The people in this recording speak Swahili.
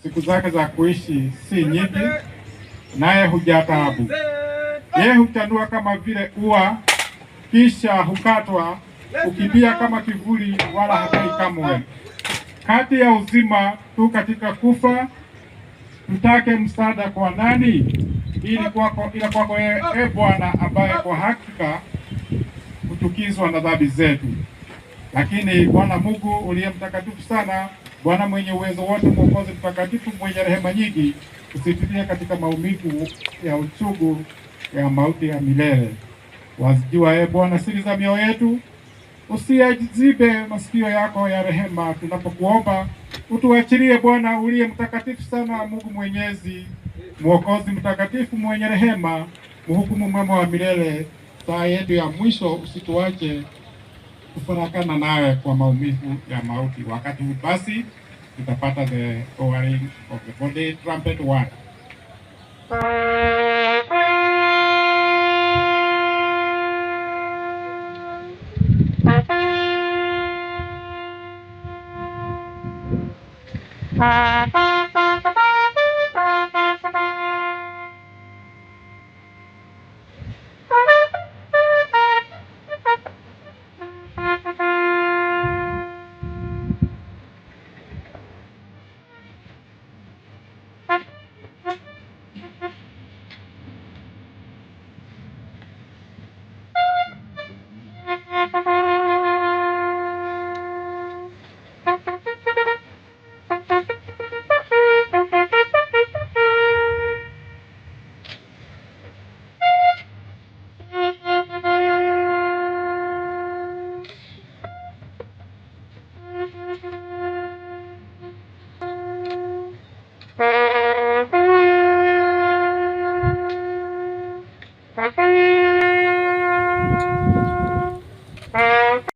Siku zake za kuishi si nyingi, naye hujaa taabu. Yeye huchanua kama vile ua, kisha hukatwa, hukimbia kama kivuli, wala hakai kamwe. Kati ya uzima tu katika kufa, tutake msaada kwa nani? Ili kwako, ila kwako wewe, e Bwana, ambaye kwa hakika huchukizwa na dhambi zetu. Lakini Bwana Mungu uliye mtakatifu sana, Bwana mwenye uwezo wote, Mwokozi mtakatifu, mwenye rehema nyingi, usitutie katika maumivu ya uchungu ya mauti ya milele. Wazijua e Bwana siri za mioyo yetu, usiyazibe masikio yako ya rehema tunapokuomba. Utuachilie Bwana uliye mtakatifu sana, Mungu mwenyezi, Mwokozi mtakatifu, mwenye rehema, mhukumu mwema wa milele, saa yetu ya mwisho usituache kufarakana nawe kwa maumivu ya mauti. Wakati huu basi tutapata the lowering of the body, trumpet one.